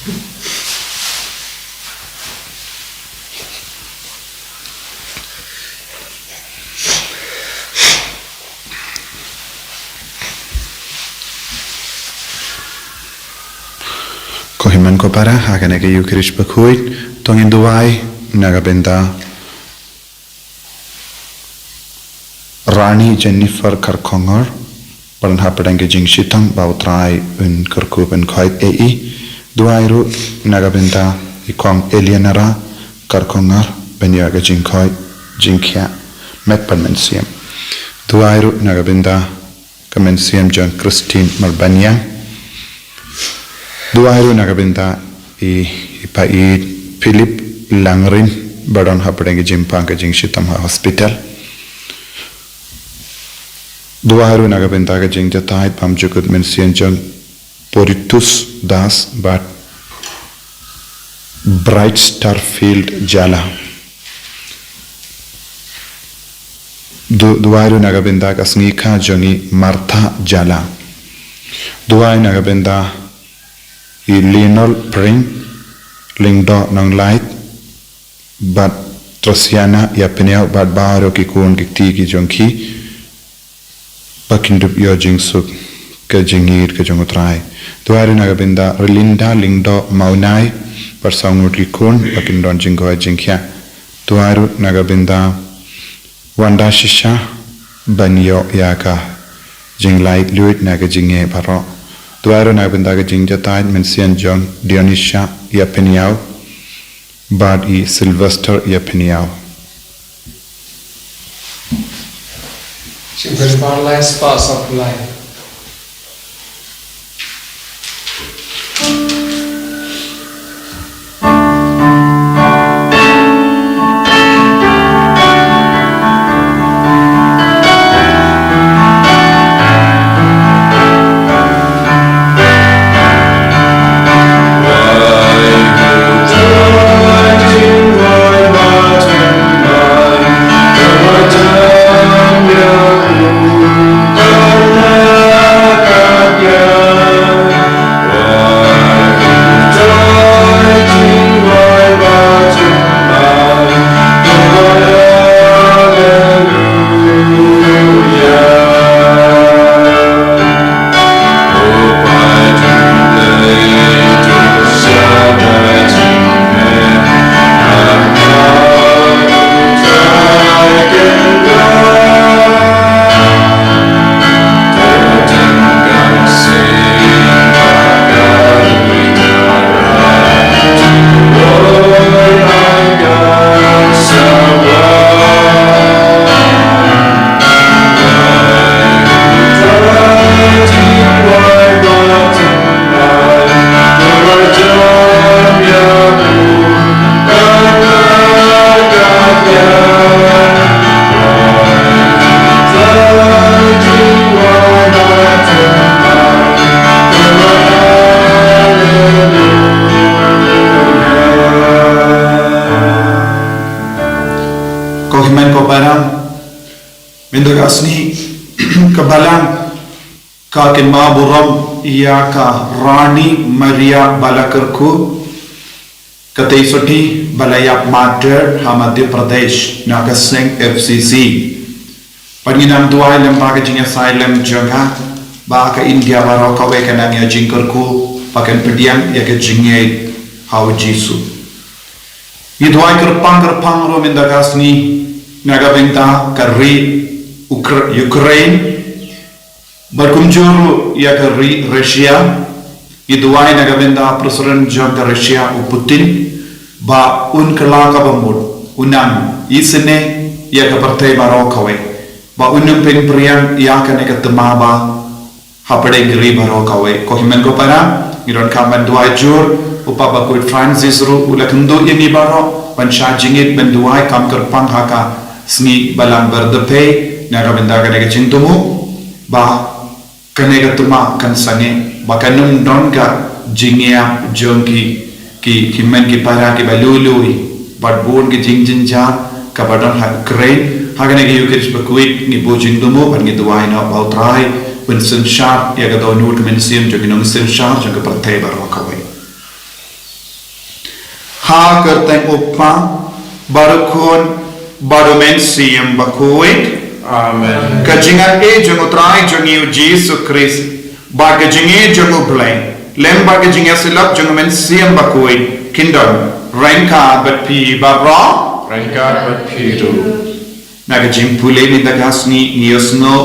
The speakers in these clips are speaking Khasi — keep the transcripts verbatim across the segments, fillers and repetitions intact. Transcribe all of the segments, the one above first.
Ko hynmen ko para, ha kane ka Ïukharist bakhuid, to ngin duwai na ka bynta Rani Jennifer Kharkongor, ba don hapdeng ka jingshitom ba U Trai un kyrkhu un khoit ïa i. Duwai ruh na ka bynta i Kong Eleonora Kharkongor, ban ïoh ka jingkhoit jingkhiah met bad mynsiem. Duwai ruh na ka bynta ka mynsiem jong Christine Marbaniang. Duwai ruh na ka bynta i, i pa i Philip Langrin, ba don hapdeng ka jingpang ka jingshitom ha hospital. Duwai ruh na ka bynta ka jingjahthait bymjukut mynsiem jong Poritus Das bad Bright Starfield Jala. Du-, duwai ruh na ka bynta ka sngikha jong i Martha Jala. Duwai na ka bynta i Lionel Pring, Lyngdoh Nonglait, bad Trosiana Ïapynïaw, bad baroh ki khun ki kti ki jong ki, ba kin dup ïoh jingsuk ka jingïeit ka jong U Trai. Duwai ruh na ka bynta Relinda Lyngdoh Mawnai, bad saw ngut ki khun, ba kin don jingkhoit jingkhiah. Duwai ruh na ka bynta Wanda Shisha, ban ïoh ïa ka jinglaitluid na ka jingeh baroh. Duwai ruh na ka bynta ka jingjahthait mynsiem jong Dionisia Ïapynïaw bad i Sylvester Ïapynïaw. Shin paralyzed pass of life. Ko hynmen ko para, mynta ka sngi ka balang ka kynmaw burom ïa ka Rani Maria Balakyrkhu, ka Teisotti ba la ïap martyr ha Madhya Pradesh na ka seng F C C. Bad ngin nang duwai lem ba ka jingïasai lem jong ka, ba ka India baroh kawei kan nang ïoh jingkyrkhu, ba kan pdiang ïa ka jingngeit ha U Jisu. Ngi duwai kyrpang kyrpang ruh mynta ka sngi na ka bynta ka ri Ukra-, Ukraine. Bad kumjuh ruh ïa ka ri Russia, ngi duwai na ka bynta President jong ka Russia u Putin, ba un kylla kaba mut, un nang isynei ïa ka pyrthei baroh kawei, ba un ym pynpriang ïa kane ka thma ba hapdeng ka ri baroh kawei. Ko hynmen ko para, ngi donkam ban duwai jur, u Papa Bakhuid Francis ruh u la kynduh ïa ngi baroh ban shah jingit ban duwai kam kyrpang ha ka sngi balang Bardepei na ka bynta kane ka jingthmu, ba kane ka thma kan sangeh, ba kan ym don ka jingïap jong ki, ki, ki hynmen ki para kiba lui lui, bad bun ki jingjynjar kaba don ha Ukraine. Ha kane ka Ïukharist bakhuid ngi buh jingthmu bad ngi duwai noh ba U Trai un synshar ïa ka dohnud ka mynsiem jong ki nongsynshar jong ka pyrthei baroh kawei. Ha ka kyrteng u Kpa, bad u Khun, bad u Mynsiem Bakhuid. Amen. Ka jingaiei jong u Trai jong ngi u Jisu Khrist, bad ka jingïeit jong u Blei, lem bad ka jingïasyllok jong u Mynsiem Bakhuid, kin don ryngkat bad phi baroh. Ryngkat bad phi ruh. Na ka jingpule mynta ka sngi ngi ïohsngew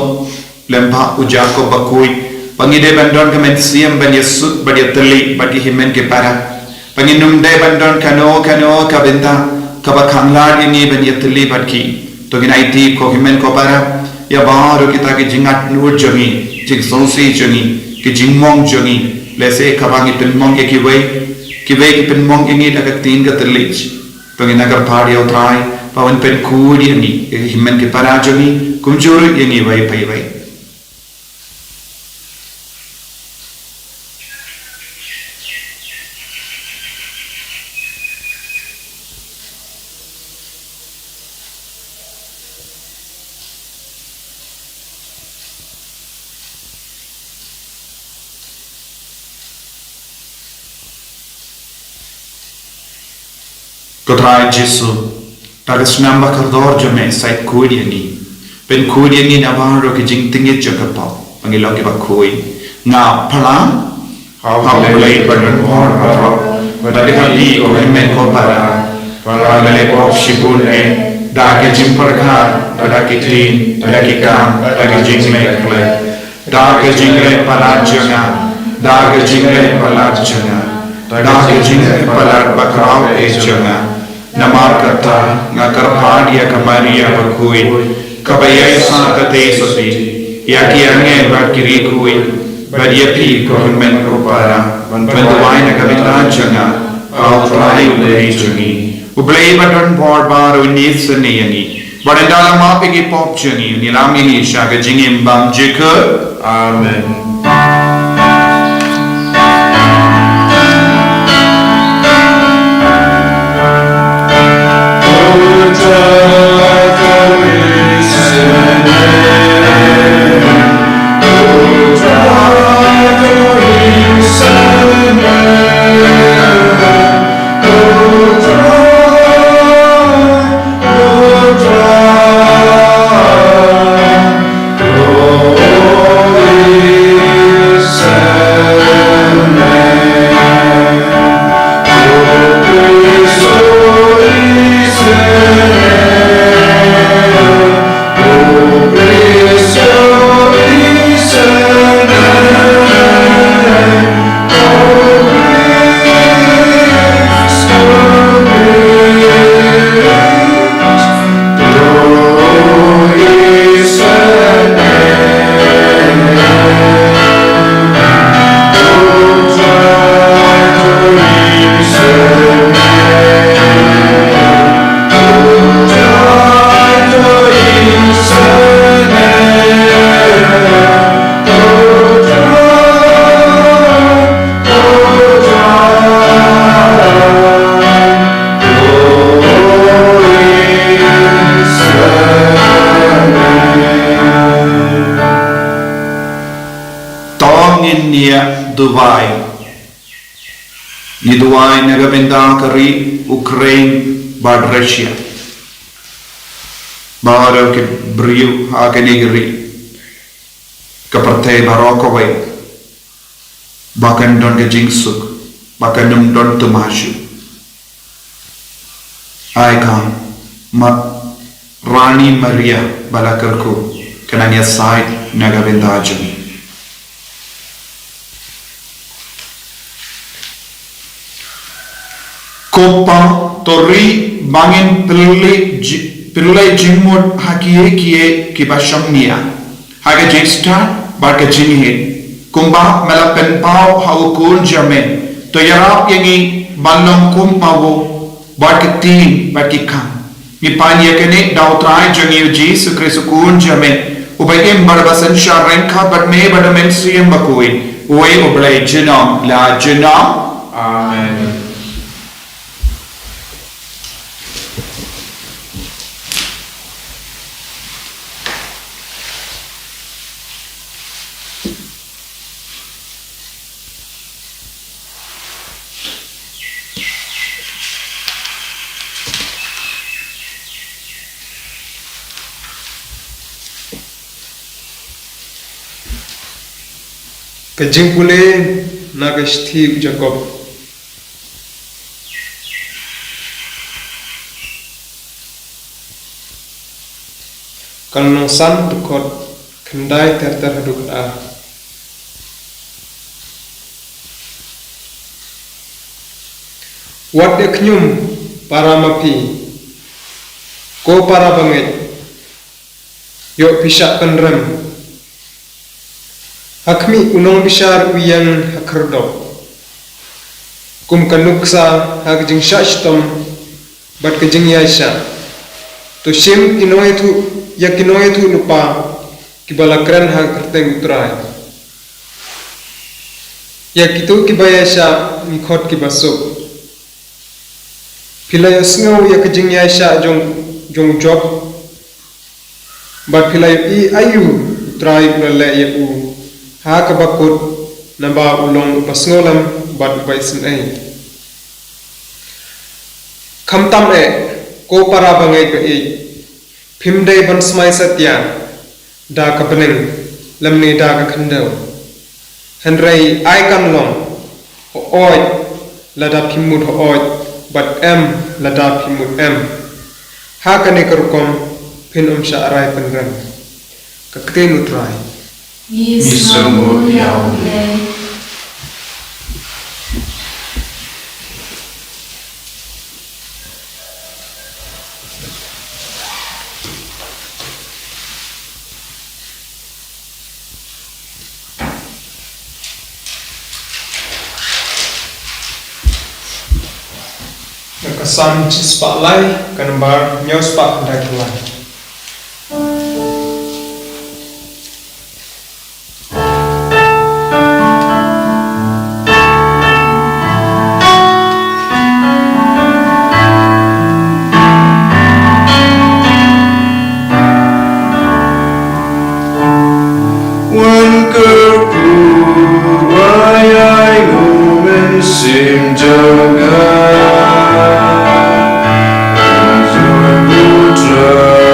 lem bad u Jakob Bakhuid ba ngi dei ban don ka mynsiem ban ïasuk bad ïatylli bad ki hynmen ki para. Ba ngin ym dei ban don kano kano ka bynta kaba khanglad ïa ngi ban ïatylli bad ki. To ngin aiti ko hynmen ko para ïa baroh kita ki jingat nud jong ngi, jingsngewsih jong ngi, ki jingmong jong ngi. Lehse kaba ngi pynmong ïa kiwei, kiwei ki pynmong ïa ngi da ka ktien ka thylliej. To ngin nang kyrpad ïa u Trai ba un pynkhuid ïa ngi, ïa ki hynmen ki para jong ngi, kumjuh ruh ïa ngi iwei pa iwei. Ko Trai Jisu, da ka snam ba kordor jong me sa khuid ïa ngi. Pynkhuid ïa ngi na baroh ki jingtngit jong ka pop, ba ngin long kiba khuid. Nga phla ha U Blei badonbor baroh, bad ha phi ko hynmen ko para, ba nga la pop shibun eh, da ka jingpyrkhat, da ka ktien, da ka kam, da ka jingmihkhmat. Da ka jingleh palat jong nga, da ka jingleh palat jong nga, da ka jingleh palat bakhraw eh jong nga. Namar kata nga kyrpad ïa ka Maria bakhuid, kaba ïaisah katei sotti, ïa ki angel bad ki riewkhuid, bad ïa phi ko hynmen ko para, ban duwai na ka bynta jong nga ha U Trai U Blei jong ngi. U Blei badonbor baroh un isynei ïa ngi. Bad un da la map ïa ki pop jong ngi, un ïalam ïa ngi sha ka jingim bymjukut. Amen. To ngin ïa duwai. Ngi duwai na ka bynta ka ri Ukraine bad Russia. Baroh ki briew ha kane ka ri, ka pyrthei baroh kawei, ba kan don ka jingsuk, ba kan ym don tymmen shuh. Ai ka ma Rani Maria ba la kyrkhu, kan nang ïasaid na ka bynta jong ngi. Ko Pa, to ri ba ngin pynleit ji-, pynleit jingmut ha kiei kiei kiba shongnia, ha ka jingstad bad ka jingïeit, kumba me la pynpaw ha u Khun jong me. To ïarap ïa ngi ban long kum ma u, bad ki ktien bad ki kam. Ngi pan ïa kane da U Trai jong ngi U Jisu Khrist U Khun jong me, uba im bad uba synshar ryngkat bad me bad U Mynsiem Bakhuid, uwei U Blei junom la junom. Amen. Ka jingpule na ka shithi u Jakob. Ka lynnong san, dkhot khyndai ter ter haduh khatar. Wat ïa khñium para ma phi, ko para bangeit, ïoh phi shah pynrem. Ha khmih, u nongbishar u ïeng ha khyrdop, kum ka nuksa ha ka jingshah shitom bad ka jingïaishah. To shim ki nongïathuh, ïa ki nongïathuhlypa kiba la kren ha ka kyrteng u Trai. Ïa kito kiba ïaishah ngi khot kiba suk. Phi la ïohsngew ïa ka jingïaishah jong, jong u Job, bad phi la ïohi aïu u Trai u la leh ïa u ha kaba kut, naba u long uba sngewlem bad uba isynei. Khamtam eh, ko para bangeit ba ïeit, phim dei ban smai satia da ka bneng lymne da ka khyndew. Hynrei ai kan long hooid lada phi mut hooid, bad em lada phi mut em. Ha kane ka rukom phin ym shah rai pynrem. Ka ktien u Trai. Ngi sngewbha ïa U Blei. Ka Salm shispah lai, ka nambar hynñiew spah khyndai phew lai. Wan kyrkhu, wa ïai ngum mynsiem jong nga. Wan jong u Trai.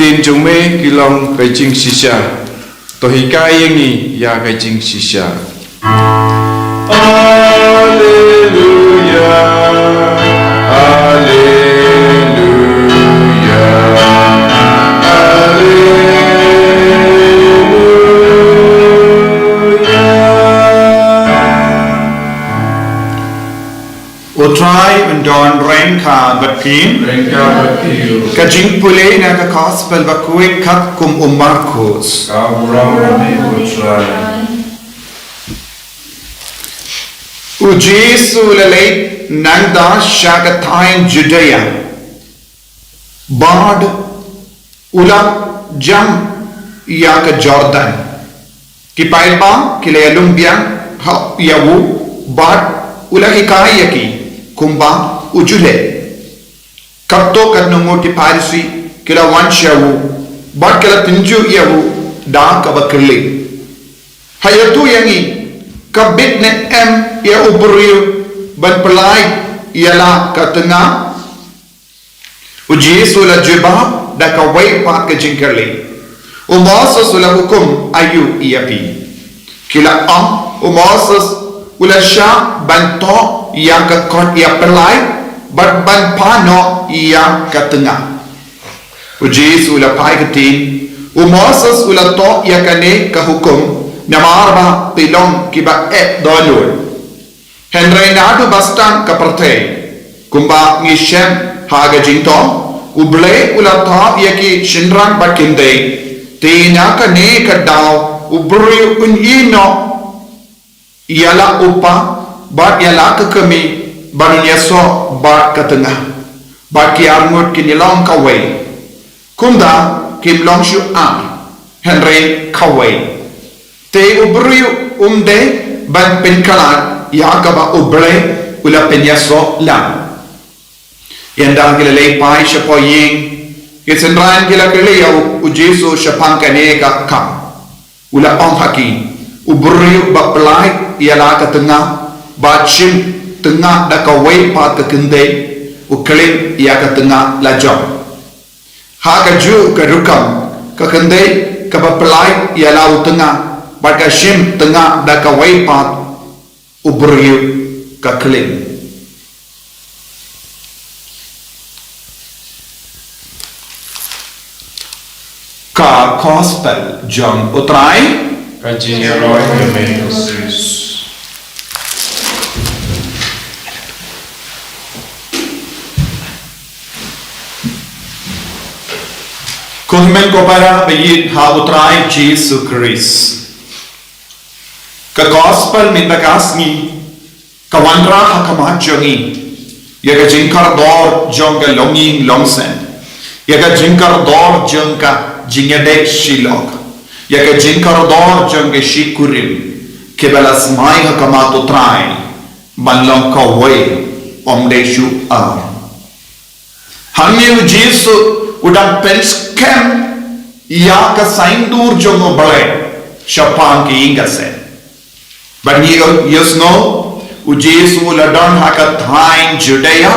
Jong me ki long ka jingshisha. To hikai ïa ngi ïa ka jingshisha. Haleluya, haleluya, haleluya. U Trai un don ryngkat bad phi. Ryngkat bad phi. Ka jingpule na ka Gospel bakhuid katkum u Markus. Ka burom ïa me, U Trai. U Jisu u la leit nangta sha ka thaiñ Judia. Bad u la jam ïa ka Jordan. Ki paidbah ki la ïalum biang ha ïa u, bad u la hikai ïa ki kumba u ju leh. Katto katno ngut ki Pharisi ki la wan sha u, bad ki la tynjuh ïa u da kaba kylli, ha ïathuh ïa ngi, ka bit ne em ïa u briew ban pyllait ïa la ka tnga? U Jisu u la jubab da kawei pat ka jingkylli, U Moses u la hukum aïu ïa phi? Ki la ong, U Moses u la shah ban toh ïa ka kot ïa pyllait bad ban phah noh ïa ka tnga. U Jisu u la phai ktien, U Moses u la toh ïa kane ka hukum namar ba phi long kiba eh dohnud. Hynrei naduh ba sdang ka pyrthei, kumba ngi shem ha ka jingthoh, U Blei u la thaw ïa ki shynrang bad ki khyndai. Te na kane ka daw u briew un ïehnoh noh ïa la u kpa bad ïa la ka kmie, bad un ïasoh bad ka tnga, bad ki arngut kin ïalong kawei. Kumta kim long shuh ar, hynrei kawei. Te u briew um dei ban pynkylla ïa kaba U Blei u la pynïasoh lang. Ynda ki la leit phai shapoh ïing, ki synran ki la kylli ïa u, U Jisu shaphang kane ka kam. U la ong ha ki, U briew ba pyllait ïa la ka tnga bad shim tnga da kawei pat ka khyndai, u klim ïa ka tnga lajong. Ha kajuh ka rukom, ka khyndai kaba pyllait ïa la u tnga bad ka shim tnga da kawei pat u briew ka klim. Ka Gospel jong U Trai. Ka jingïaroh ïa me, Khrist. Ko hynmen ko para ba ïeit ha U Trai Jisu Khrist. Ka Gospel mynta ka sngi ka wanrah ha khmat jong ngi ïa ka jingkordor jong ka longïing longsem, ïa ka jingkordor jong ka jingïadei shilok, ïa ka jingkordor jong ka shikurim, kiba la smai ha khmat U Trai ban long kawei, ym dei shuh ar. Hangne U Jisu u dang pynskhem ïa ka saiñdur jong U Blei shaphang ki ïing ki sem. Bad ngi ïohsngew U Jisu u la don ha ka thaiñ Judia,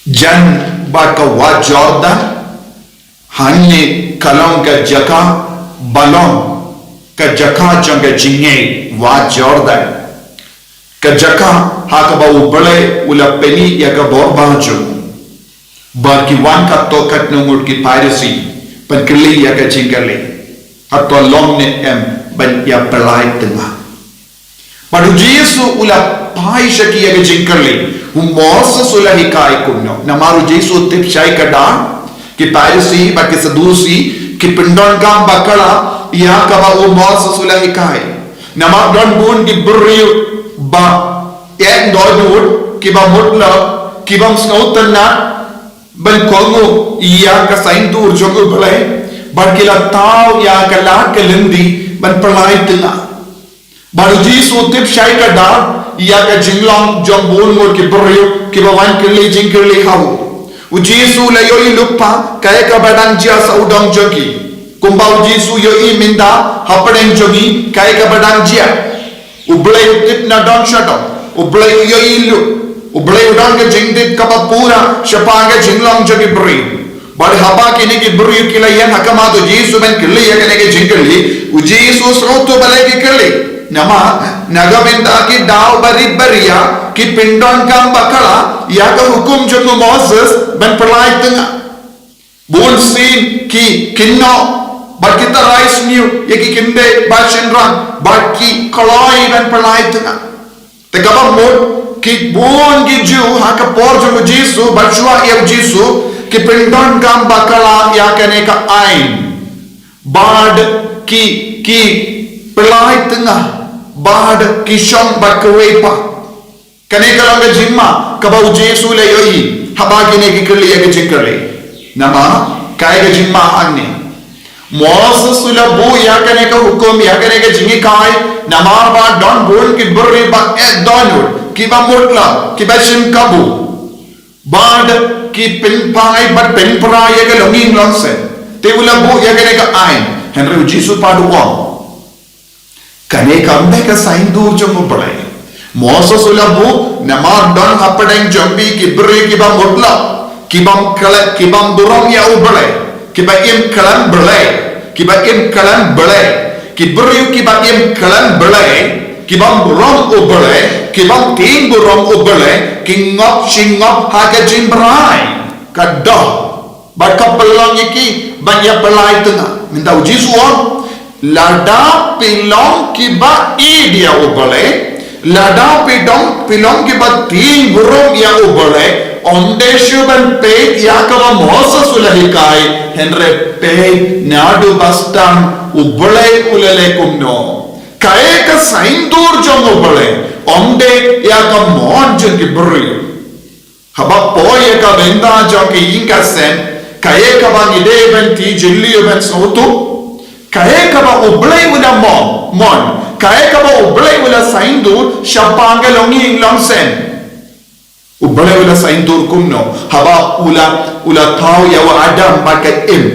jan bad ka wah Jordan. Hangne ka long ka jaka ba long ka jaka jong ka jingngeit wah Jordan. Ka jaka ha kaba U Blei u la pyni ïa ka bor ba jong u. Bad ki wan katto katno ngut ki Pharisi ban kylli ïa ka jingkylli, hato long ne em ban ïa pyllait tnga? Bad U Jisu u la phai sha ki ïa ka jingkylli, U Moses u la hikai kumno? Namar U Jisu u tip shai kdar ki Pharisi bad ki Sadusi ki pyndonkam bakla ïa kaba U Moses u la hikai. Namar don bun ki briew ba ïeit dohnud, kiba mut la, kibym sngewtynnat ban kohnguh ïa ka saiñdur jong U Blei, bad ki la thaw ïa ka lad ka lynti ban pyllait tnga. Bad U Jisu u tip shai kdar ïa ka jinglong jong bun ngut ki briew kiba wan kylli jingkylli ha u. U Jisu u la ïohi lypa kaei kaba dang jia sawdong jong ki. Kumba U Jisu u ïohi mynta hapdeng jong ngi kaei kaba dang jia. U Blei u tip nadong shadong. U Blei u ïohi lypa. U Blei u don ka jingtip kaba pura shaphang ka jinglong jong ki briew. Bad haba kine ki briew ki la ïeng ha khmat u Jisu ban kylli ïa kane ka jingkylli, u Jisu u sngewthuh balei ki kylli. Namar na ka bynta ki daw barit baria ki pyndonkam bakla ïa ka hukum jong u Moses ban pynlait tnga. Bun sien ki kynnoh bad ki tharai sniew ïa ki kynthei bad shynrang bad ki kloi ban pynlait tnga. Te kaba mut, ki bun ki Jiw ha ka por jong u Jisu bad shuwa ïa u Jisu ki pyndonkam bakla ïa kane ka aiñ. Bad ki, ki pynlait tnga bad ki shong bad kiwei pat. Kane ka long ka jingma kaba u Jisu u la ïohi haba kine ki kylli ïa ka jingkylli. Namar kaei ka jingma hangne? Moses u la buh ïa kane ka hukum, ïa kane ka jinghikai, namar ba don bun ki briew ba eh dohnud, kiba mut lad, kiba shim kabu, bad ki pynphai bad pynpra ïa ka longïing longsem. Te u la buh ïa kane ka aiñ. Hynrei u Jisu pat u ong, kane kam dei ka saiñdur jong U Blei. Moses u la buh namar don hapdeng jong phi ki briew kiba mut lad, kibym khlem, kibym burom ïa U Blei, kiba im khlem Blei, kiba im khlem Blei, ki briew kiba im khlem Blei, kibym burom U Blei, kibym tieng burom U Blei, ki ngop shi ngop ha ka jingbrai, ka doh. Bad ka pynlong ïa ki ban ïa pynlait tnga. Mynta u Jisu u ong, lada phi long kiba ïeit ïa U Blei, lada phi dong, phi long kiba tieng burom ïa U Blei, ym dei shuh ban peit ïa kaba Moses u la hikai, hynrei peit naduh ba sdang U Blei u la leh kumno. Kaei ka saiñdur jong U Blei, ym dei ïa ka mon jong ki briew. Haba poi ïa ka bynta jong ka ïing ka sem, kaei kaba ngi dei ban tip jylliew ban sngewthuh? Kaei kaba U Blei u la mon, mon, kaei kaba U Blei u la saiñdur shaphang ka longïing longsem? U Blei u la saiñdur kumno haba u la, u la thaw ïa u Adam bad ka Im?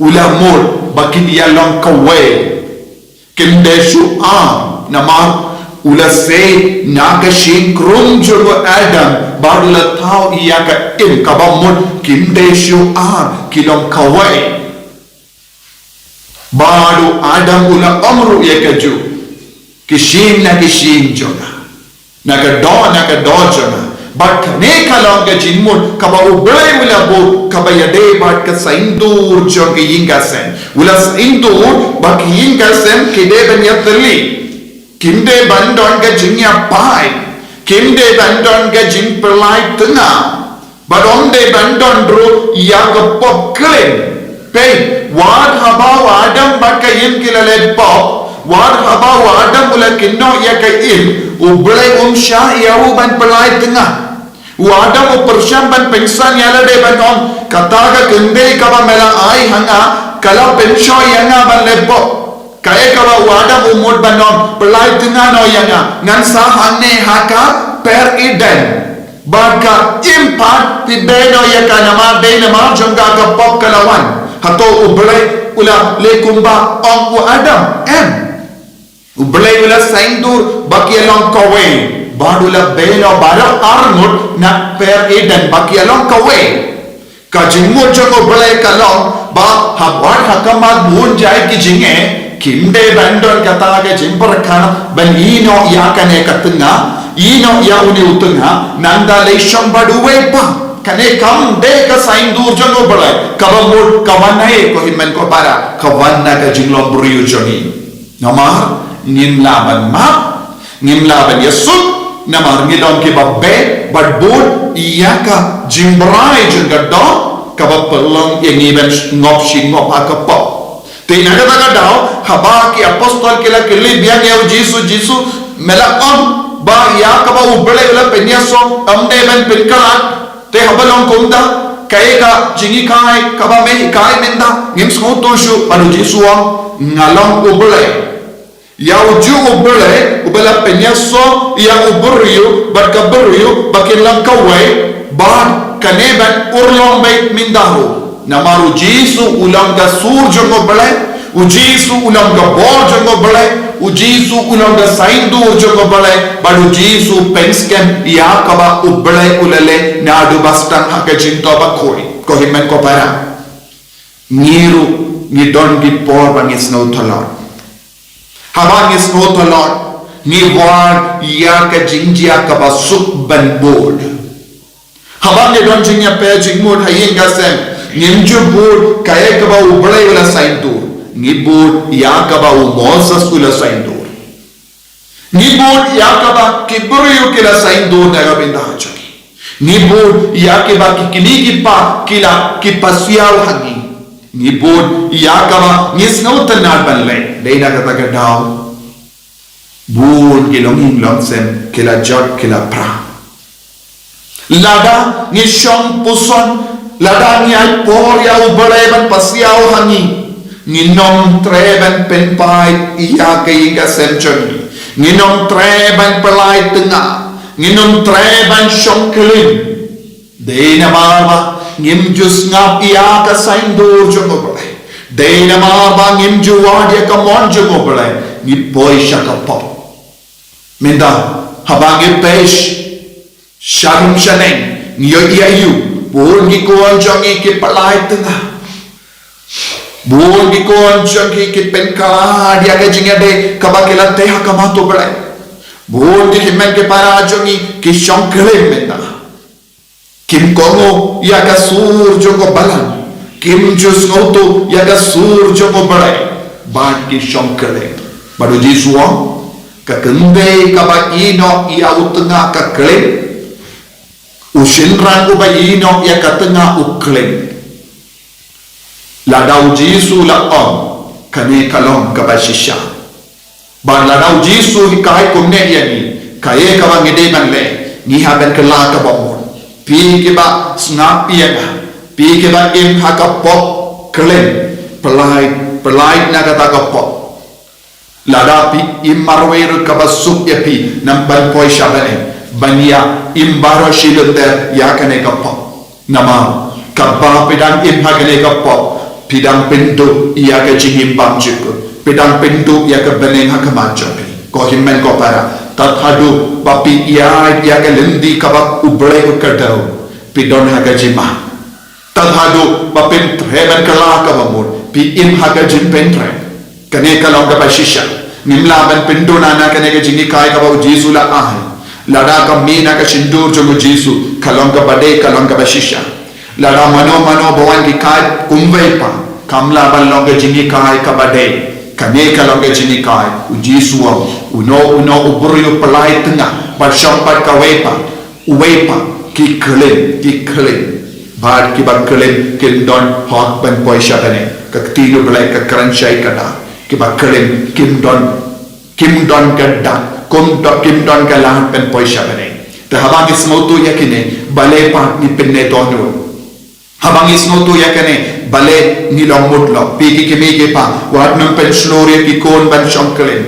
U la mut ba kin ïa long kawei. Kim dei shuh ar, namar u la sei na ka shynrang jong u Adam bad u la thaw ïa ka Im, kaba mut kim dei shuh ar, ki long kawei. Bad u Adam u la ong ruh ïa ka Jiw, ki shim na ki shynrang jong nga, na ka doh na ka doh jong nga. Bad kane ka long ka jingmut kaba U Blei u la buh kaba ïadei bad ka saiñdur jong ka ïing ka sem. U la saiñdur ba ka ïing ka sem ki dei ban ïatylli, kim dei ban don ka jingïapait, kim dei ban don ka jingpynlait tnga, bad ym dei ban don ruh ïa ka pop khlem. Peit, wat haba u Adam bad ka Im ki la leh pop, wat haba u Adam u la kynnoh ïa ka Im, U Blei um shah ïa u ban pynlait tnga. U Adam u pyrshang ban pynsan ïa lade ban ong, kata ka kynthei kaba me la ai ha nga, ka la pynshoh ïa nga ban leh pop. Kaei kaba u Adam u mut ban ong, pynlait tnga noh ïa nga, ngan sah hangne ha ka Par Eden. Bad ka Im pat phi beh noh ïa ka, namar dei namar jong ka ka pop ka la wan. Hato U Blei u la leh kumba ong u Adam? Em. U Blei u la saiñdur ba ki ïa long kawei, bad u la beh noh baroh arngut na Par Eden ba ki ïa long kawei. Ka jingmut jong U Blei ka long ba haba ha khmat bun jait ki jingeh, kim dei ban don kata ka jingpyrkhat ban ïehnoh ïa kane ka tnga, ïehnoh ïa une u tnga, nangta leit shong bad uwei pat. Kane kam dei ka saiñdur jong U Blei kaba mut ka wan na ei, ko hynmen ko para, ka wan na ka jinglong briew jong ngi. Namar ngim lah ban map, ngim lah ban ïasuk, namar ngi long kiba beh bad bud ïa ka jingbrai jong ka doh kaba pynlong ïa ngi ban ngop shi ngop ha ka pop. Te na kata ka daw, haba ki apostol ki la kylli biang ïa u Jisu, Jisu, me la ong ba ïa kaba U Blei u la pynïasoh ym dei ban pynkhlad. Te haba long kumta, kaei ka jinghikai kaba me hikai mynta? Ngim sngewthuh shuh. Bad u Jisu u ong, nga long U Blei. Ïa u juh U Blei uba la pynïasoh ïa u briew bad ka briew ba kin long kawei, bad kane ban urlong beit mynta ruh. Namar u Jisu u long ka sur jong U Blei, u Jisu u long ka bor jong U Blei, u Jisu u long ka saiñdur jong U Blei, bad u Jisu u pynskhem ïa kaba U Blei u la leh naduh ba sdang ha ka jingthoh bakhuid. Ko hynmen ko para, ngi ruh ngi don ki por ba ngi sngew thlot. Haba ngi sngew thlot, ngi wad ïa ka jingjia kaba suk ban bud. Haba ngi don jingïapher jingmut ha ïing ha sem, ngim ju bud kaei kaba U Blei u la saiñdur. Ngi bud ïa kaba u Moses u la saiñdur. Ngi bud ïa kaba ki briew ki la saiñdur na ka bynta jong ngi. Ngi bud ïa kiba ki kmie ki kpa ki la, ki pasiaw ha ngi. Ngi bud ïa kaba ngi sngewtynnad ban leh. Dei na kata ka daw, bun ki longïing longsem ki la jot, ki la pra. Lada ngi shong puson, lada ngi ai por ïa U Blei ban pasiaw ha ngi, ngin ym treh ban pynpait ïa ka ïing ka sem jong ngi. Ngin ym treh ban pyllait tnga. Ngin ym treh ban shong klim. Dei namar ba ngim ju sngap ïa ka saiñdur jong U Blei. Dei namar ba ngim ju wad ïa ka mon jong U Blei, ngi poi sha ka pop. Mynta, haba ngi peit sha rum sha neng, ngi ïohi ïa u, bun ki khun jong ngi ki pyllait tnga. Bun ki khun jong ngi ki pynkhlad ïa ka jingïadei kaba ki la teh ha khmat U Blei. Bun ki hynmen ki para jong ngi ki shong klim mynta. Kim kohnguh ïa ka sur jong ka balang. Kim ju sngewthuh ïa ka sur jong U Blei. Bad ki shong klim. Bad U Jisu u ong, ka kynthei kaba ïehnoh ïa u tnga ka klim. U shynrang uba ïehnoh ïa ka tnga u klim. Lada U Jisu u la ong, kane ka long kaba shisha. Bad lada U Jisu u hikai kumne ïa ngi, kaei kaba ngi dei ban leh, ngi hap ban kylla kaba mut. Phi kiba sngap ïa nga, phi kiba im ha ka pop, klim, pyllait, pyllait na kata ka pop. Lada phi im marwei ruh, kaba suk ïa phi namar ban poi sha bneng, ban ïa im baroh shi lynter ïa kane ka pop. Namar kaba phi dang im ha kane ka pop, phi dang pynduh ïa ka jingim bymjukut, phi dang pynduh ïa ka bneng ha khmat jong phi. Ko hynmen ko para, tad haduh ba phi ïaid ïa ka lynti kaba U Blei u kdew, phi don ha ka jingma. Tad haduh ba phin treh ban kylla kaba mut, phi im ha ka jingpyntreh. Kane ka long kaba shisha. Ngim lah ban pynduna na kane ka jinghikai kaba U Jisu u la ai. Lada ka mih na ka shyntur jong U Jisu, ka long kaba dei, ka long kaba shisha. Lada mano mano ba wan hikai kumwei pat, kam lah ban long ka jinghikai kaba dei. Kane ka long ka jinghikai. U Jisu u ong, uno uno u briew u pyllait tnga, bad shong bad kawei pat, uwei pat, ki klim, ki klim. Bad kiba klim kim don hok ban poi sha bneng. Ka ktien U Blei ka kren shai ka dak. Kiba klim kim don, kim don ka dak, kim don, kim don ka lad ban poi sha bneng. Te haba ngi sngewthuh ïa kine, balei pat ngi pyndonkam? Haba ngi sngewthuh ïa kane, balei ngi long mutlop? Phi ki kmie ki kpa, wat nym pynshlur ïa ki khun ban shong klim.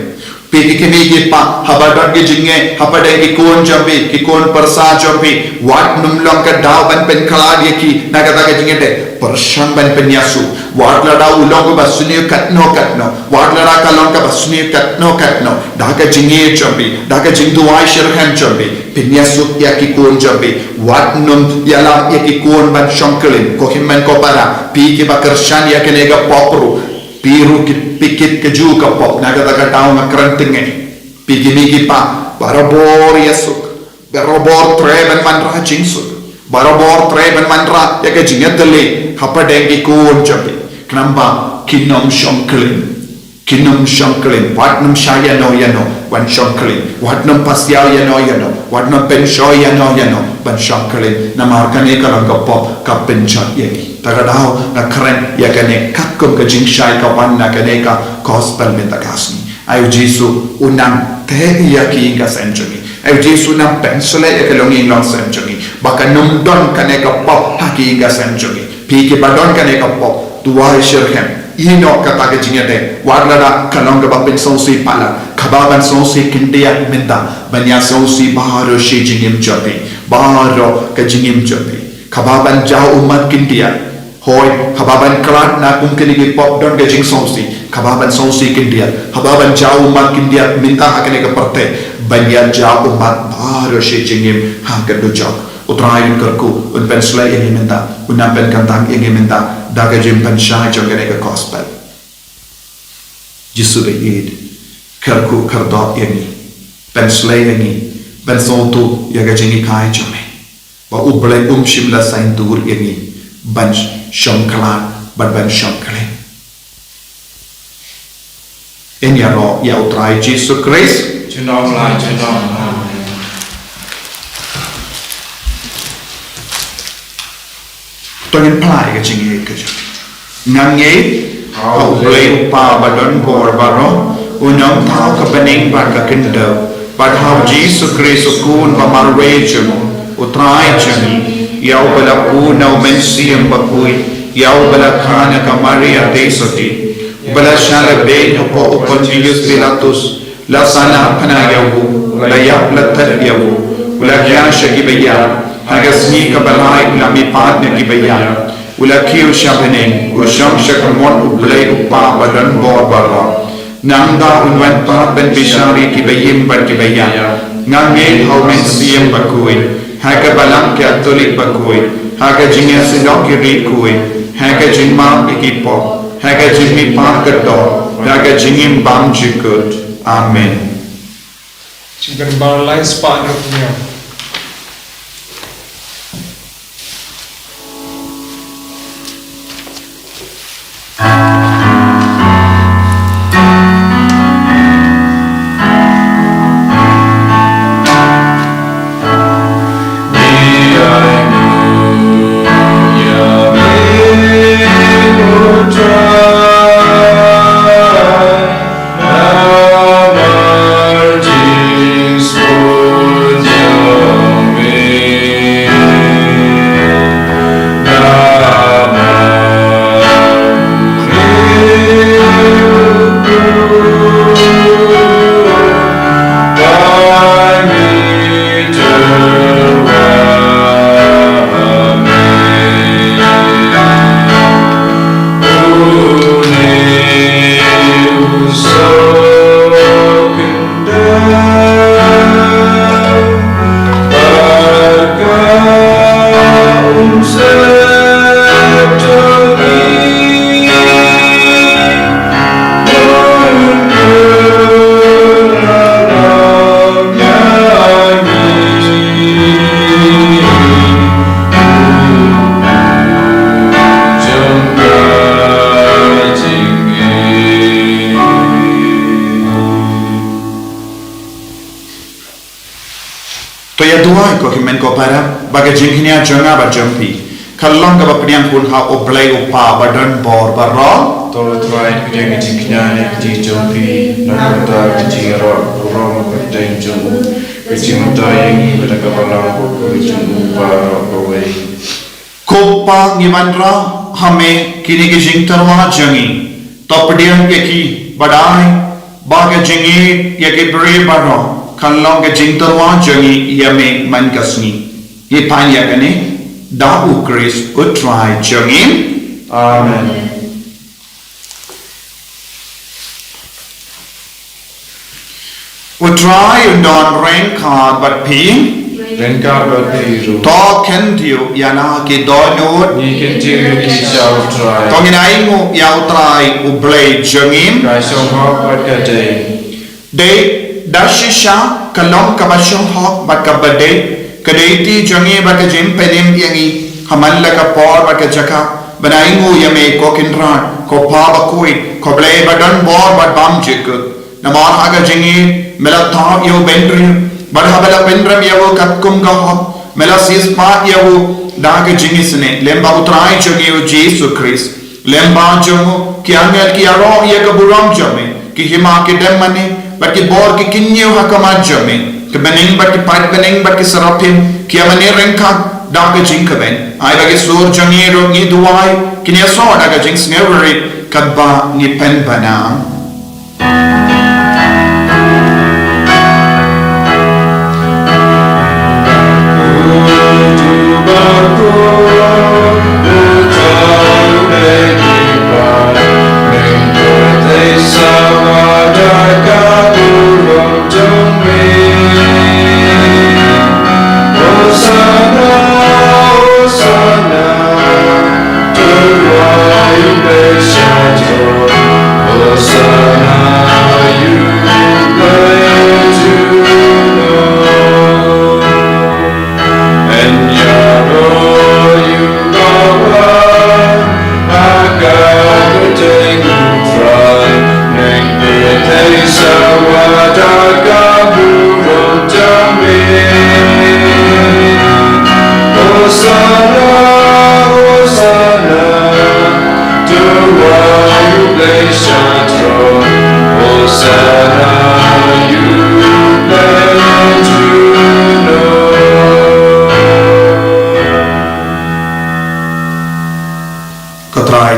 Phi ki kmie ki kpa, haba don ki jingeh hapdeng ki khun jong phi, ki khun pyrsa jong phi, wat nym long ka daw ban pynkhlad ïa ki na kata ka jingïadei. Pyrshang ban pynïasoh. Wat lada u long kaba sniew katno katno, wat lada ka long kaba sniew katno katno, da ka jingïeit jong phi, da ka jingduwai shitrhem jong phi, pynïasoh ïa ki khun jong phi. Wat nym ïalam ïa ki khun ban shong klim. Ko hynmen ko para, phi kiba kyrshan ïa kane ka pop ruh, phi ruh ki, phi kit kajuh ka pop na kata ka daw nga kren tyngai. Phi ki kmie ki kpa, barabor ïasuk, barabor treh ban wanrah jingsuk, barabor treh ban wanrah ïa ka jingïatylli hapdeng ki khun jong phi. Khnang ba kin ym shong klim. Kin ym shong klim. Wat nym shah ïano ïano ban shong klim. Wat nym pasiaw ïano ïano, wat nym pynshoi ïano ïano ban shong klim. Namar kane ka long ka pop ka pynjot ïa ngi. Ta ka daw nga kren ïa kane katkum ka jingshai ka wan na kane ka gospel mynta ka sngi. Ai U Jisu u nang teh ïa ki ïing ka sem jong ngi. Ai U Jisu u nang pynshlur ïa ka longïing longsem jong ngi, ba kan ym don kane ka pop ha ki ïing ka sem jong ngi. Phi kiba don kane ka pop, duwai shitrhem, ïehnoh kata ka jingïadei. Wat lada ka long kaba pynsngewsih palat, kaba ban sngewsih khyndiat mynta, ban ïa sngewsih baroh shi jingim jong phi, baroh ka jingim jong phi. Kaba ban jaw ummat khyndiat. Hooid, kaba ban khlad na kum kine ki pop don ka jingsngewsih. Kaba ban sngewsih khyndiat, kaba ban jaw ummat khyndiat mynta ha kane ka pyrthei, ban ïa jaw ummat baroh shi jingim ha ka dujok. U Trai un kyrkhu, un pynshlur ïa ngi mynta. Un nang pynkhamtam ïa ngi mynta da ka jingpynshai jong kane ka gospel. Jisu ba ïeit, kyrkhu kyrdoh ïa ngi, pynslei ïa ngi, pynsngewthuh ïa ka jinghikai jong me. Ba U Blei um shym la saiñdur ïa ngi ban shong khlad bad ban shong khlem. Ngin ïaroh ïa U Trai Jisu Khrist. Junom la junom. Amen. To ngin phla ïa ka jingïeit ka jong ngi. Nga ngeit ha U Blei U Kpa ba don bor baroh, u nongthaw ka bneng bad ka khyndew, bad ha U Jisu Khrist u Khun ba marwei jong u, U Trai jong ngi, ïa uba la kut na U Mynsiem Bakhuid, ïa uba la kha na ka Maria Theisotti, uba la shah lehbeiñ hapoh u Pontius Pilatus, la sahnarphna ïa u, la ïap la thied ïa u, u la khie sha kiba ïap, ha ka sngi kaba lai u la mihpat na kiba ïap, u la kiew sha bneng, u shong sha ka mut U Blei U Kpa ba don bor baroh. Nangta un wan pat ban bishar ïa kiba im bad kiba ïap. Nga ngeit ha U Mynsiem Bakhuid, ha ka Balang Katholik bakhuid, ha ka jingïaseng ki riewkhuid, ha ka jingmap ïa ki pop, ha ka jingmihpat ka doh, ha ka jingim bymjukut. Amen. Jingkynmaw lai spah hynriew phew hynñiew. To ïa duwai ko hynmen ko para, ba ka jingkñia jong nga bad jong phi kan long kaba pdiang khun ha U Blei U Kpa ba don bor baroh. To Trai, pdiang ka jingkñia ha ka jingim jong phi, na ka bynta ka jingïaroh burom bad kyrteng jong u, ka jingmyntoi ïa ngi bad ka balang bakhuid jong u baroh kawei. Ko Kpa, ngi wanrah ha me kine ki jingtyrwa jong ngi. To pdiang ïa ki, bad ai ba ka jingïeit ïa ki briew baroh kan long ka jingtyrwa jong ngi ïa me man ka sngi. Ngi pan ïa kane da U Khrist U Trai jong ngi. Amen. U Trai un don ryngkat bad phi. Ryngkat bad phi ruh. To kyntiew ïa la ki dohnud. Ngi kyntiew ïa ki sha U Trai. To ngin ainguh ïa U Trai U Blei jong ngi. Ka shong hok bad ka dei. Dei da shisha ka long kaba shong hok bad kaba dei, ka dei ti jong ngi bad ka jingpynim ïa ngi ha man la ka por bad ka jaka, ban ainguh ïa me ko Kynrad, ko Kpa bakhuid, ko Blei ba don bor bad bymjukut. Namar ha ka jingïeit me la thaw ïa u bynriew, bad haba la pynrem ïa u katkum ka hok, me la siewspah ïa u da ka jingisynei, lem bad U Trai jong ngi U Jisu Khrist. Lem bad jong u ki angel ki ïaroh ïa ka burom jong me, ki hima ki dem mane bad ki bor ki kynñiew ha khmat jong me. Ki bneng bad ki paidbneng bad ki saraphim ki ïa mane ryngkat da ka jingkmen. Ai ba ki sur jong ngi ruh, ngi duwai, kin ïasoh da ka jingsngewrit katba ngi pynbna.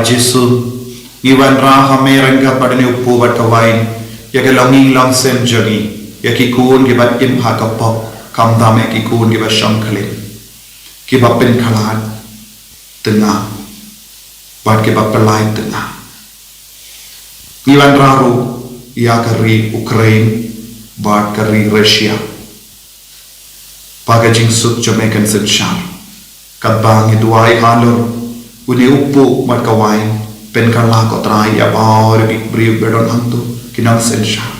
Jisu, ngi wanrah ha me ryngkat bad une u kpu bad ka wain, ïa ka longïing longsem jong ngi, ïa ki khun kiba im ha ka pop, khamtam ïa ki khun kiba shong khlieh, kiba pynkhlad tynga, bad kiba pyllait tynga. Ngi wanrah ruh ïa ka ri Ukraine bad ka ri Russia. Ba ka jingsuk jong me kan synshar. Katba ngi duwai halor une u kpu bad ka wain, pynkylla ko Trai ïa baroh ki briew ba don hangto, ki nongsynshar.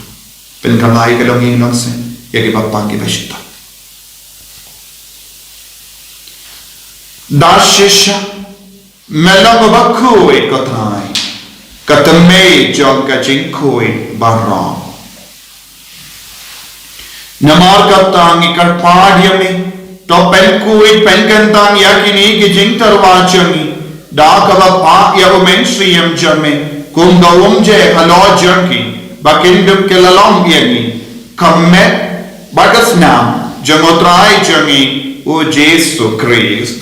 Pynkylla ïa ka longïing longsem ïa kiba pang kiba shitom. Da shisha me long uba khuid ko Trai, ka tmier jong ka jingkhuid baroh. Namar kata ngi kyrpad ïa me, to pynkhuid pynkyntang ïa kine ki jingtyrwa jong ngi, da kaba phah ïa u Mynsiem jong me kum ka umjer halor jong ki, ba kin dup ki la long ïa ngi ka met bad ka snam jong u Trai jong ngi u Jisu Khrist.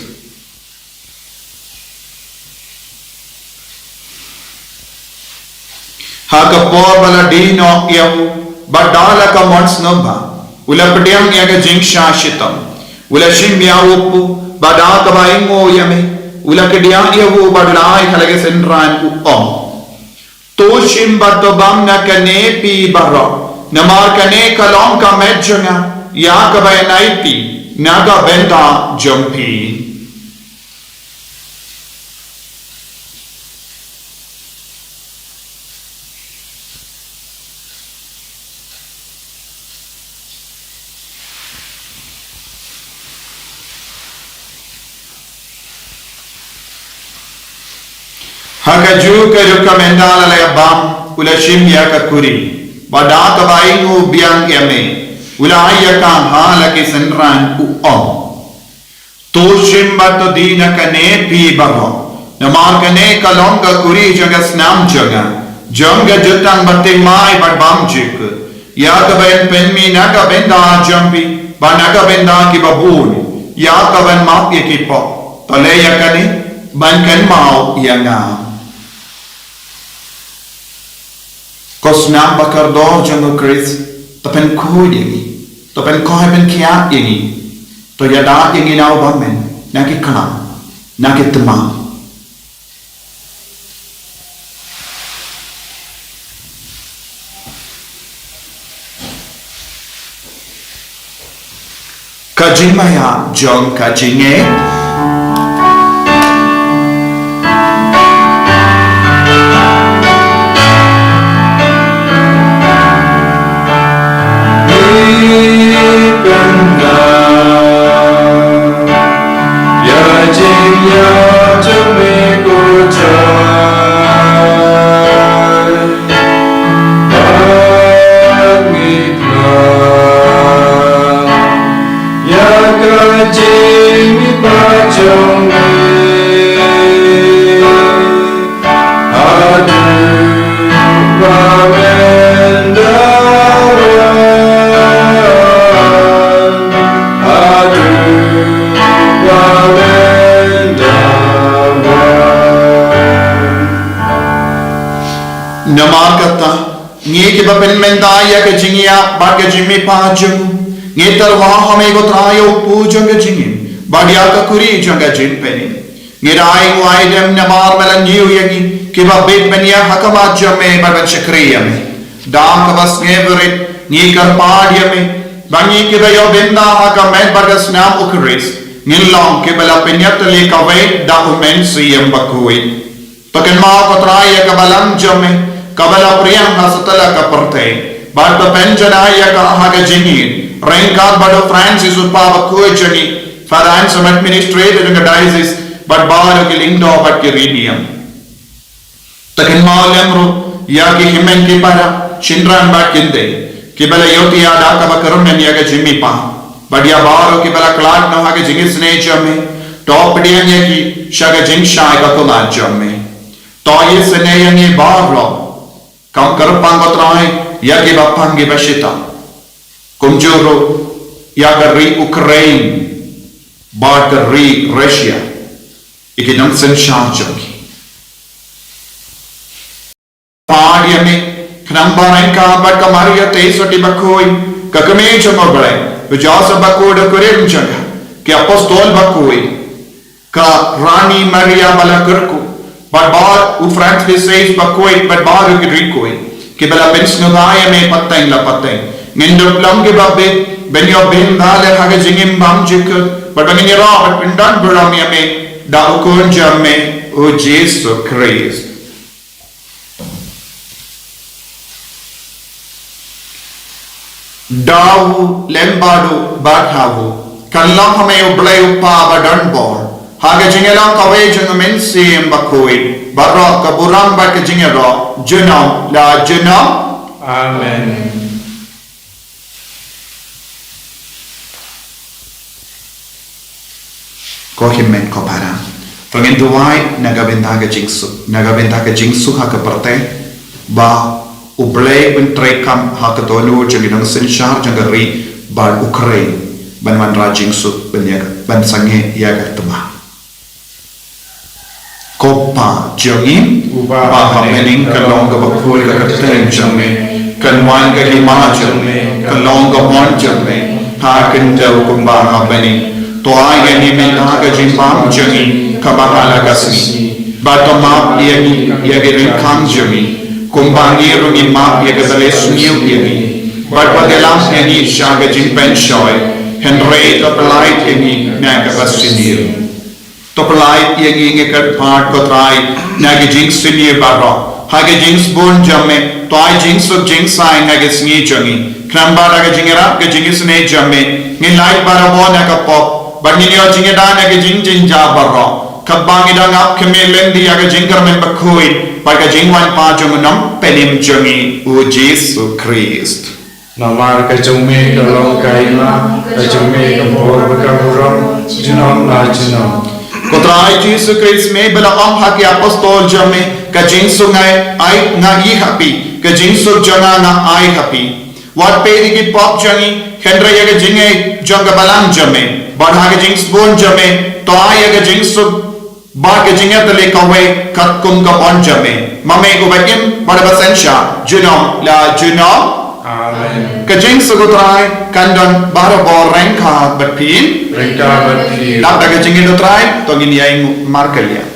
Ha ka por ba la die noh ïa u, bad da la ka mon sngewbha, u la pdiang ïa ka jingshah shitom. U la shim ïa u kpu, bad da kaba ainguh ïa me, u la kdiah ïa u bad u la ai ha la ki synran, u ong: To shim bad to bam na kane phi baroh, namar kane ka long ka met jong nga ïa kaba yn aiti na ka bynta jong phi. Ha kajuh ka rukom ynda la ïa bam, u la shim ïa ka khuri, bad da kaba ainguh biang ïa me, u la ai ïa ka ha la ki synran, u ong: To shim bad to die na kane phi baroh, namar kane ka long ka khuri jong ka snam jong nga, jong ka jutang ba thymmai bad bym jukut, ïa kaba yn pynmih na ka bynta jong phi bad na ka bynta kiba bun, ïa kaban map ïa ki pop. To leh ïa kane ban kynmaw ïa nga. Ko snam ba kordor jong u Khrist, to pynkhuid ïa ngi, to pynkhuid pynkhiah ïa ngi, to ïada ïa ngi na u bymman, na ki khlam, na ki tymmen. Ka jingmaïa jong ka jingngeit. Namar kata, ngi kiba pynmynta ïa ka jingïap bad ka jingmihpat jong u, ngi tyrwa ha me ko Trai ïa u kpu jong ka jingim, bad ïa ka khuri jong ka jingpynim. Ngi da ainguh aidem namar me la ñiew ïa ngi kiba bit ban ïaid ha khmat jong me bad ban shakri ïa me. Da kaba sngewrit ngi kyrpad ïa me, ba ngi kiba ïoh bynta ha ka met bad ka snam u Khrist, ngin long kiba la pynïatylli kawei da u Mynsiem Bakhuid. To kynmaw ko Trai ïa ka balang jong me, kaba la pdiang ha satlak ka pyrthei, bad to pynjanai ïa ka ha ka jingïeid, ryngkat bad u Francis u Kpa Bakhuid jong ngi, Father Anselm, Administrator jong ka Diocese, bad baroh ki lyngdoh bad ki riewniam. To kynmaw lem ruh ïa ki hynmen ki para, shynrang bad kynthei, kiba la ïohthiah da kaba kyrmen ïa ka jingmihpat, bad ïa baroh kiba la khlad noh ha ka jingisynei jong me, to pdiang ïa ki sha ka jingshai ka kular jong me. To isynei ïa ngi baroh, kum kyrpang ko Trai ïa kiba pang kiba shitom. Kumjuh ruh ïa ka ri Ukraine bad ka ri Russia, ïa ki nongsynshar jong ki. ïa me, khnang ba ryngkat bad ka Maria Theisotti bakhuid, ka kmie jong U Blei, u Joseph bakhuid u kurim jong ka, ki apostol bakhuid, ka Rani Maria ba la kyrkhu, bad ba u Francis bakhuid, bad baroh ki riew khuid, kiba la pynsngewbha ïa me pateng la pateng. Ngin dup long kiba bit, ban ïoh bynta lem ha ka jingim bymjukut, bad ba ngin ïaroh bad pyndon burom ïa me, da u Khun jong me, u Jisu Khrist. Da u lem bad u bad ha u, kan long ha me U Blei U Kpa badonbor, ha ka jingïalong kawei jong U Mynsiem Bakhuid, baroh ka burom bad ka jingïaroh, junom la junom. Amen. Ko hynmen ko para, to ngin duwai na ka bynta ka jingsuk, na ka bynta ka jingsuk ha ka pyrthei, ba U Blei un treikam ha ka dohnud jong ki nongsynshar jong ka ri bad U Khrist, ban wanrah jingsuk ban ïa, ban sangeh ïa ka tnga. Ko Pa jong ngi, uba ha bneng, ka long kaba khuid ka kyrteng jong me, kan wan ka hima jong me, kan long ka mon jong me, ha ka kynja kumba ha bneng. To ai ïa ngi mynta ka jingbam jong ngi kaba ha la ka sngi. Bad to map ïa ngi ïa ki ryngkang jong ngi, kumba ngi ruh ngi map ïa kiba la sniew ïa ngi. Bad wat ïalam ïa ngi sha ka jingpynshoi, hynrei to pyllait ïa ngi na kaba sniew. To pyllait ïa ngi, ngi kyrpad ko Trai, na ki jingsniew baroh. Ha ki jingsbun jong me, to ai jingsuk jingsaiñ na ki sngi jong ngi. Khnang ba da ka jingïarap ka jingisynei jong me, ngin lait barabor na ka pop, bad ngin ïoh jingïada na ki jingjynjar baroh. Katba ngi dang ap khmih lynti ïa ka jingkyrmen bakhuid bad ka jingwan pat jong U Nongpynim jong ngi, U Jisu Khrist. Namar ka jong me ka long ka ïa, ka jong me ka bor bad ka burom, junom la junom. Ko Trai Jisu Khrist, me ba la ong ha ki apostol jong me, ka jingsuk nga ai, nga ai ha phi, ka jingsuk jong nga nga ai ha phi. Wat peit ïa ki pop jong ngi, hynrei ïa ka jingngeit jong ka balang jong me. Bad ha ka jingsbun jong me, to ai ïa ka jingsuk bad ka jingïatylli kawei katkum ka mon jong me. Ma me uba im bad uba synshar, junom la junom. Amen. Ka jingsuk U Trai kan don barabor ryngkat bad phi. Ryngkat bad phi. Dap da ka jingngeit U Trai, to ngin ïa ïeng markylliang.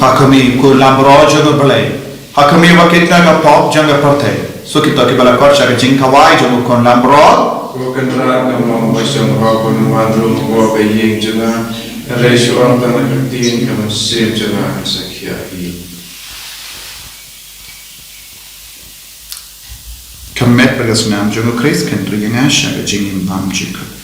Ha khmih, ko Lamro jong U Blei. Ha khmih, uba kit na ka pop jong ka pyrthei. Suk ïa kito kiba la kot sha ka jingkhawai jong U Khun Lamro. Ko Kynrad, nga ong ba shong hok ban wan rung hapoh ka ïing jong nga. Hynrei shu ong tang da ka ktien, ka mynsiem jong nga kan sa khiah hi. Ka met bad ka snam jong U Khrist kan ri ïa nga sha ka jingim bymjukut.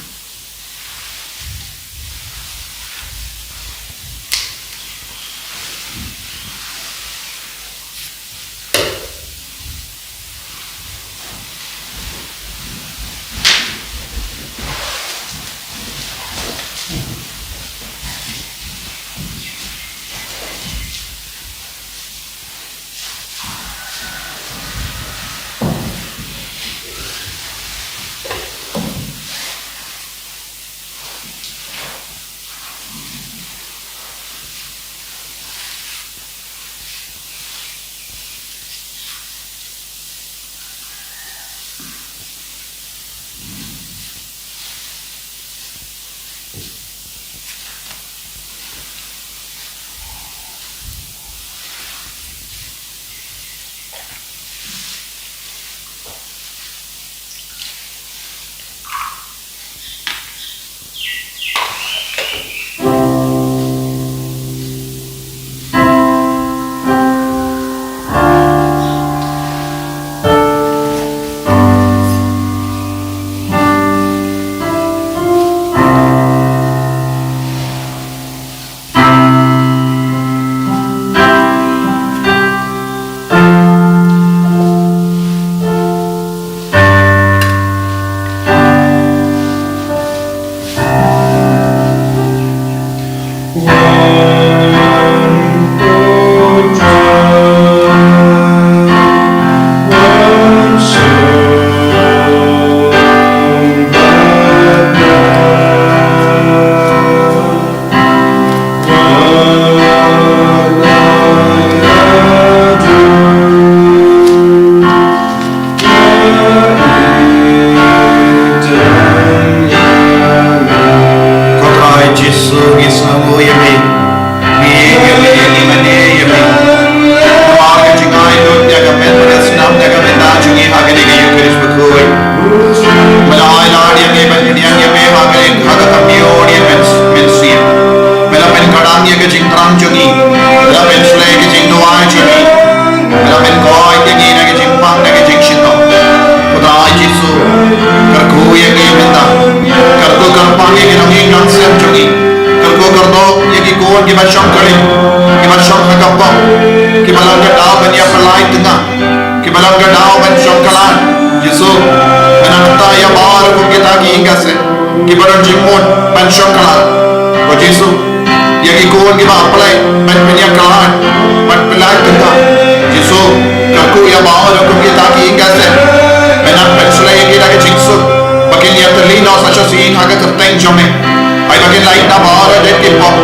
Khun kiba shong kali, kiba shong ha ka pop, kiba long ka daw ban ïa pynlait tynga, kiba long ka daw ban shong kylla. Jisu, mynta ïa baroh kum kita ki ïing ka sem, kiba don jingmut ban shong kylla. Ko Jisu, ïa ki khun kiba pynlait ban pynïa kylla, ban pynlait tynga. Jisu, kyrkhu ïa baroh kum kita ki ïing ka sem, mynta pynshlei ïa ki da ka jingsuk, ba kin ïatylli noh sa shisien ha ka kyrteng jong me. Ai ba kin lait na baroh dei ki pop,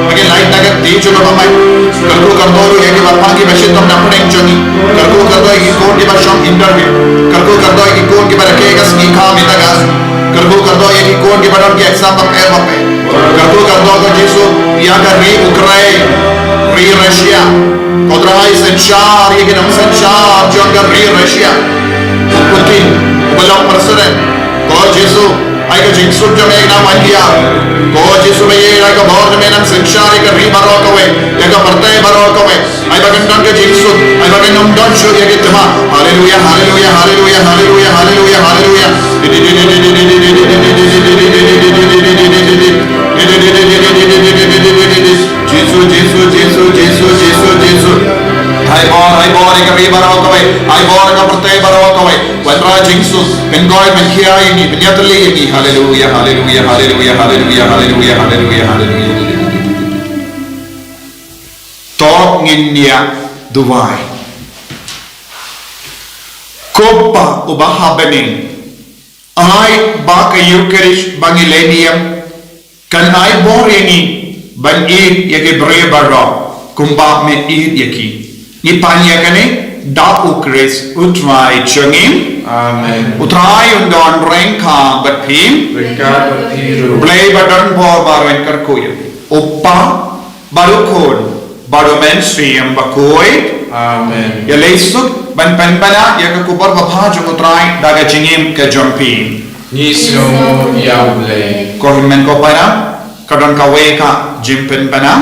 ba kin lait na ka kti jong ka bamai. Kyrkhu kyrdoh ruh ïa ki bapang kiba shitom na pdeng jong ngi. Kyrkhu kyrdoh ïa ki khun kiba shong interview. Kyrkhu kyrdoh ïa ki khun kiba rakhe ka sngi kha mynta ka sngi. Kyrkhu kyrdoh ïa ki khun kiba don ki exam bapher bapher. Kyrkhu kyrdoh ko Jisu ïa ka ri Ukraine, ri Russia. Ko Trai synshar ïa ki nongsynshar jong ka ri Russia. U Putin, uba long president. Ko Jisu, ai ka jingsuk jong me na wan ïa. Ko Jisu me ïa ka bor me nang synshar ïa ka ri baroh kawei, ïa ka pyrthei baroh kawei. Ai ba kan don ka jingsuk, ai ba kan ym don shuh ïa ki thma. Haleluya, haleluya, haleluya, haleluya, haleluya, haleluya. Jisu, Jisu, Jisu, Jisu, Jisu, Jisu. Ai bor, ai bor ïa ka ri baroh kawei, ai bor ïa ka pyrthei baroh kawei. Wanrah jingsuk, pynkoit pynkhia ïa ngi, pynïatylli ïa ngi. Haleluya, haleluya, haleluya, haleluya, haleluya, haleluya, haleluya. To ngin ïa duwai. Ko Pa uba ha bneng, ai ba ka Eucharist ba ngi leh niam kan ai bor ïa ngi ban ïeit ïa ki briew baroh kumba me ïeit ïa ki. Ngi pan ïa kane da u Khrist u Trai jong ngi. Amen. U Trai un don ryngkat bad phi. Ryngkat bad phi ruh. Blei ba don bor baroh un kyrkhu ïa phi. U Pa bad u Khun bad u Mynsiem Bakhuid. Amen. Ïa leit suk ban pynbna ïa ka khubor babha jong u Trai da ka jingim ka jong phi. Ngi sngewnguh ïa U Blei. Ko hynmen ko para, ka don kawei ka jingpynbna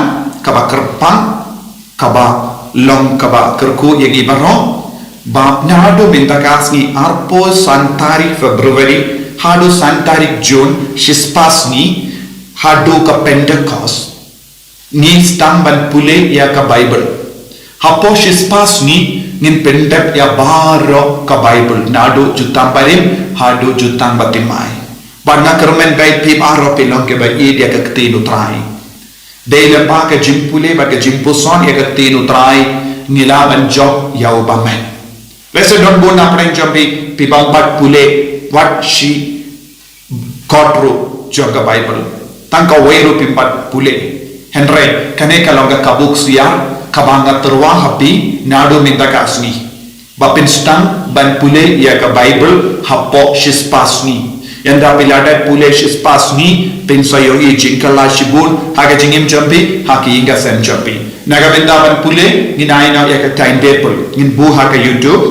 kaba kyrpang, kaba long kaba kyrkhu ïa ngi baroh, ba naduh mynta ka sngi arphew san tarik February haduh san tarik June, shispah sngi haduh ka Pentecost, ngi sdang ban pule ïa ka Baibl. Hapoh shispah sngi ngin pyndep ïa baroh ka Baibl, naduh jutang barim haduh jutang bathymmai. Bad nga kyrmen ba phi baroh phi long kiba ïeit ïa ka ktien U Trai. Dei lyngba ka jingpule bad ka jingpuson ïa ka ktien U Trai ngi lah ban jop ïa u bymman. Lehse don bun na pdeng jong phi, phi bym pat pule wat shi kot ruh jong ka Baibl. Tang kawei ruh phim pat pule. Hynrei kane ka long ka kaba ksiar kaba nga tyrwa ha phi naduh mynta ka sngi, ba phin sdang ban pule ïa ka Baibl hapoh shispah sngi. Ynda phi la dep pule shispah sngi, phin sa ïohi jingkylla shibun ha ka jingim jong phi, ha ka ïing ka sem jong phi. Na ka bynta ban pule, ngin ai noh ïa ka timetable, ngin buh ha ka YouTube.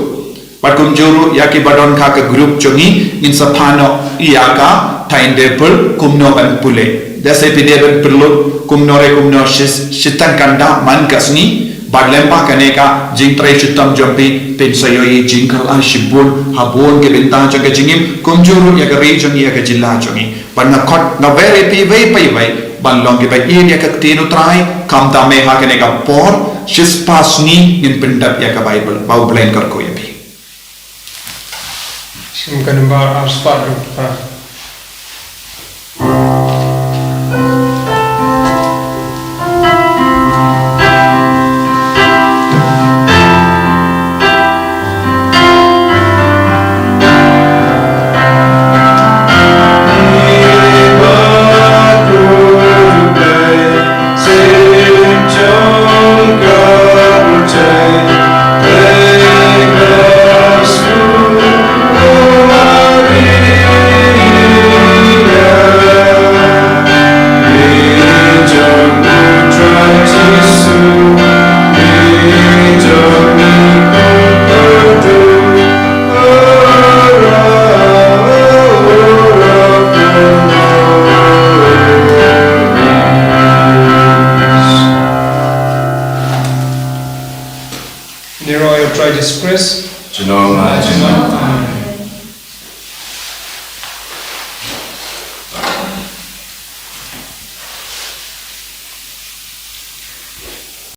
Bad kumjuh ruh ïa kiba don ha ka group jong ngi, ngin sa phah noh ïa ka timetable kumno ban pule. Da sa phi dei ban pynlut kumno re kumno shi, shi tyngka man ka sngi. Bad lyngba kane ka jingtrei shitom jong phi, phin sa ïohi jingkylla shibun ha bun ki bynta jong ka jingim, kumjuh ruh ïa ka ri jong ngi, ïa ka jylla jong ngi. Bad nga khot, nga wer ïa phi iwei pa iwei ban long kiba ïeit ïa ka ktien U Trai. Khamtam eh ha kane ka por shispah sngi ngin pyndep ïa ka Baibl. Ba U Blei un kyrkhu ïa phi. Shim ka nambar arspah hynriew phra. Ngi ïaroh ïa U Trai Jisu Khrist. Junom ha junom.